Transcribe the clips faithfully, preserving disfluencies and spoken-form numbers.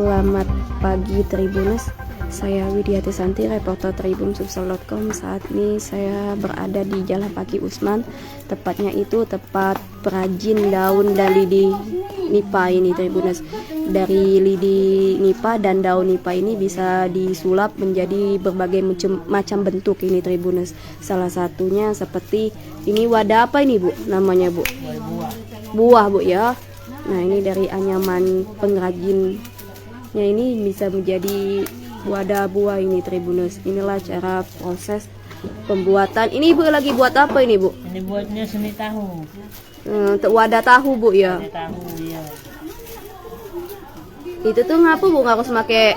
Selamat pagi Tribuners, saya Widiati Santi, reporter tribun sumsel dot com. Saat ini saya berada di Jalan Paki Usman, tepatnya itu tempat perajin daun dan lidi nipa ini, Tribuners. Dari lidi nipa dan daun nipa ini bisa disulap menjadi berbagai macam, macam bentuk ini, Tribuners. Salah satunya seperti ini, wadah apa ini, Bu? Namanya, Bu? Buah, Bu, ya. Nah, ini dari anyaman pengrajinnya ini bisa menjadi wadah buah ini, Tribuners. Inilah cara proses pembuatan. Ini Ibu lagi buat apa ini, Bu? Ini buatnya seni tahu. Hmm, untuk wadah tahu, Bu, ya? Seni tahu, iya. Itu tuh ngapa, Bu, harus pakai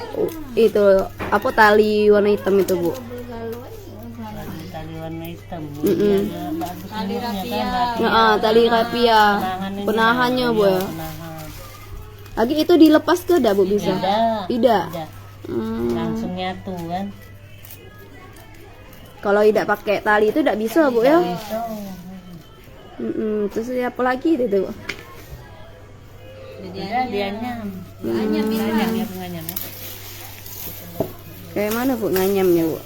itu, apa, tali warna hitam itu, Bu? Tali warna hitam, Bu. Mm-mm. Biar bagus bentuknya, kan, rapia. Heeh, tali rapia. Penahannya, Bu, ya? Penahan. Lagi itu dilepas ke dak, Bu, bisa? Tidak. Tidak? Tidak. Hmm. Langsung nyatu, kan. Kalau idak pakai tali itu dak bisa, Bu, ya? Dak bisa. Mm-mm. Terus apa lagi itu, Bu? Udah, dianyam. Hmm. Dianyam, ya, penganyam, ya. Kayak mana, Bu, nganyamnya, Bu?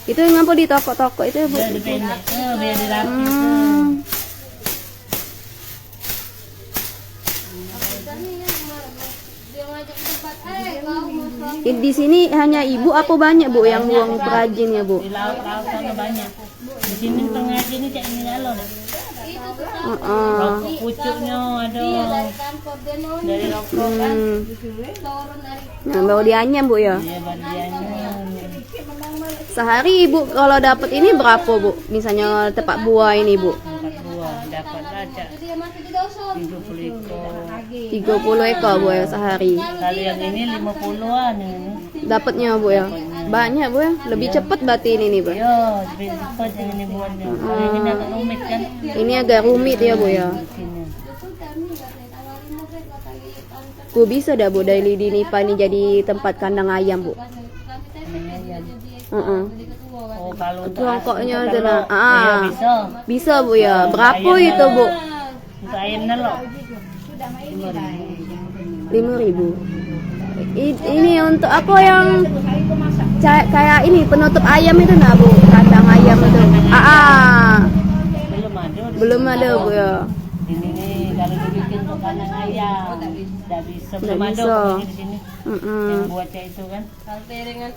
Itu ngapa ditokok-tokok itu, Bu? Biar dipendek, eh, biar dirapi. Hmm. Di sini hanya Ibu apa banyak, Bu, yang wong perajin ya, Bu? Di laut-laut sana banyak. Di sini pengrajin ni cak ini lalu. Heeh. Rokok pucuknya ada. Dari rokok, kan. Hmm. Nah, baru dianyam, Bu, ya? Iya, baru dianyam. Sehari Ibu kalau dapat ini berapa, Bu? Misalnya tempat buah ini, Bu? Tempat buah, dapat aja. Tiga puluh ekor. Tiga puluh ekor, Bu, ya, sehari. Kalau yang ini lima puluhan ini. Dapatnya, Bu, ya? Banyak, Bu, ya? Lebih cepet berarti ini nih, Bu. Iya, lebih cepet yang ini buatnya. Kalau yang ini agak rumit, kan. Ini agak rumit ya, Bu, ya? Ini. Bu, bisa dah, Bu, dari lidi nipa ini jadi tempat kandang ayam, Bu? Kandang ayam. Heeh. Oh, kalau untuk rongkoknya itu, nah. Ah. Iya, bisa. Bisa, Bu, ya. Berapa itu, Bu? Untuk ayam nelok. Lima ribu. I-, ini untuk apa yang ca-, kayak ini, penutup ayam itu, nah, Bu? Kandang ayam itu. Ah, ah. Belum ada di sini. Belum ada, Bu, ya. Ini nih, kalau dibikin untuk kandang ayam, ndak bisa. Ndak bisa. Belum ada di sini. Mm-mm. Yang buat kayak itu, kan.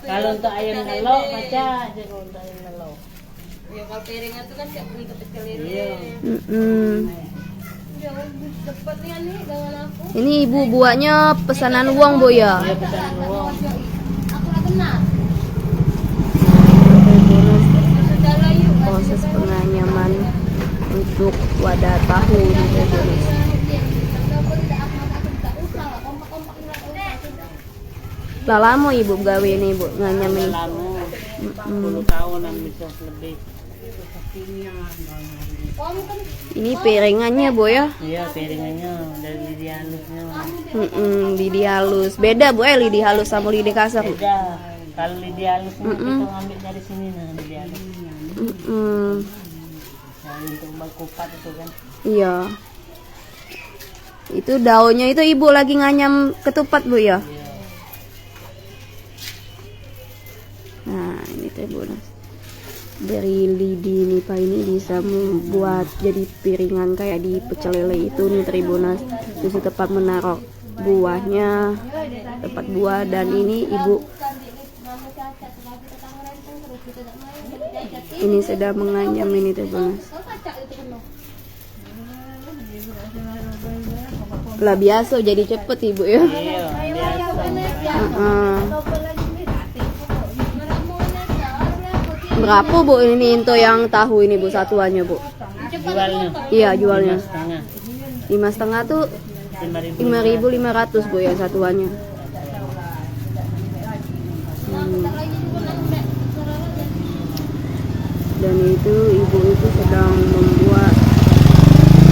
Kalau untuk ayam nelok, pacak aja kalau untuk ayam nelok. Ya, kalau piringan tuh kan kayak bentuk pecel lele. Iya. Mm-mm. Ya, cepet nih, nih, dengan aku. Ini Ibu buatnya pesanan wong, Bu, ya? Iya, pesanan wong. Aku lah kenal. Proses penganyaman untuk wadah tahu ini, Bu. Lah lamo Ibu begawe ni, Bu, nganyam ni? Lamo. Mm-mm. Sepuluh tahunan bisa lebih. Ini piringannya, Bu, ya? Iya, piringannya dari lidi halusnya. Mm-mm, lidi halus. Beda, Bu, eh, lidi halus sama lidi kasar, Bu? Beda. Kalau lidi halus ni, mm-mm, kita ngambil dari sini, nah, lidi halus. Mm-mm. Nah, untuk berkupat itu kan. Iya. Itu daunnya itu Ibu lagi nganyam ketupat, Bu, ya? Iya. Nah, ini Tribuners. Dari lidi nipa ini bisa membuat jadi piringan kayak di pecel lele itu nih, Tribuners. Terus di tempat menaruh buahnya, tempat buah, dan ini Ibu ini sedang menganyam ini, Tribuners. Lah biasa jadi cepet, Ibu, ya. Iya, biasa. Heeh. Berapa, Bu, ini untuk yang tahu ini, Bu, satuannya, Bu? Jualnya? Iya, jualnya. Lima setengah. Lima setengah tuh lima ribu lima ratus, Bu, ya, satuannya. Hmm. Dan itu ibu itu sedang membuat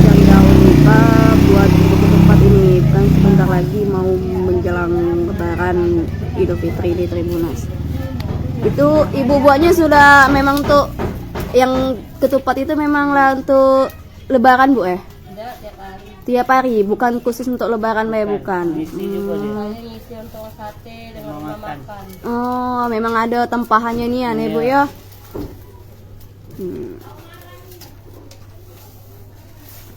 yang daun nipa buat untuk ketupat ini. Kan sebentar lagi mau menjelang Lebaran, Idul Fitri di Tribunnews. Itu ibu buatnya sudah memang untuk yang ketupat itu memang lah untuk Lebaran, Bu, eh? Tiap hari, bukan khusus untuk Lebaran bae, bukan. Ngisi juga dia. Hmm. Hanya ngisi untuk sate dengan rumah makan. Oh, memang ada tempahannya nih ya, Bu, ya. Hmm.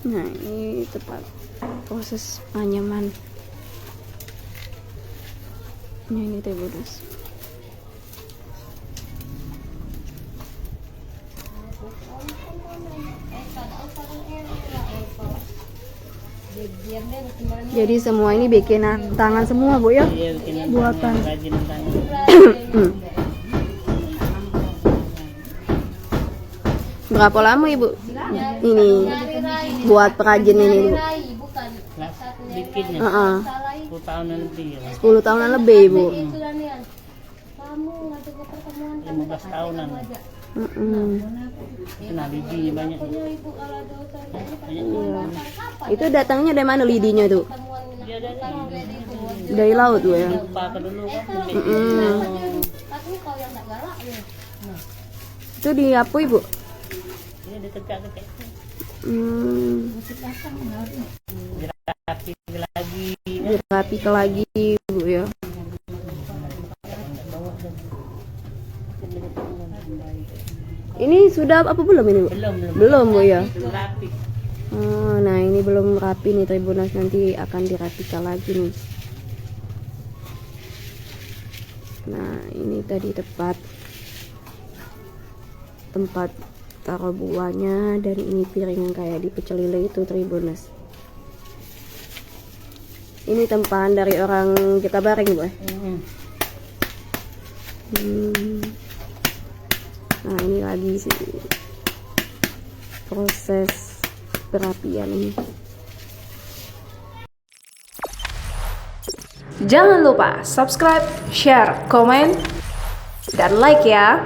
Nah, ini tempat proses penyaman. Nah, ini Tribunnews. Jadi semua ini bikinan tangan semua, Bu, ya? Iya, bikinan buatan. Tangan, kerajinan tangan. Hmm. Berapa lama, Ibu, ini buat perajin ini, Bu? Nah, bikinnya. Heeh. Sepuluh tahunan lebih ya. Sepuluh tahunan lebih, Bu. Lima belas tahunan. Mm-mm. Nah, bijinya banyak. Banyak. Iya. Itu datangnya dari mana lidinya tuh? Dia dari, dari laut tuh ya. Lupa ke dulu kan. Mm-mm. Itu di apa, Ibu? Ini ditegak-tegak. Hmm. Dirapike lagi. Dirapike lagi, Bu, ya. Ini sudah apa belum ini, Bu? Belum, belum. Belum, Bu, ya. Belum rapi. Oh, nah, ini belum rapi nih, Tribunnews, nanti akan dirapika lagi nih. Nah, ini tadi tepat tempat taruh buahnya, dan ini piring yang kayak di Pecel Lele itu, Tribunnews. Ini tempahan dari orang Jakabaring, Bu, eh? Mm-mm. Hmm. Nah, ini lagi sih proses perapian ini. Jangan lupa subscribe, share, komen, dan like ya.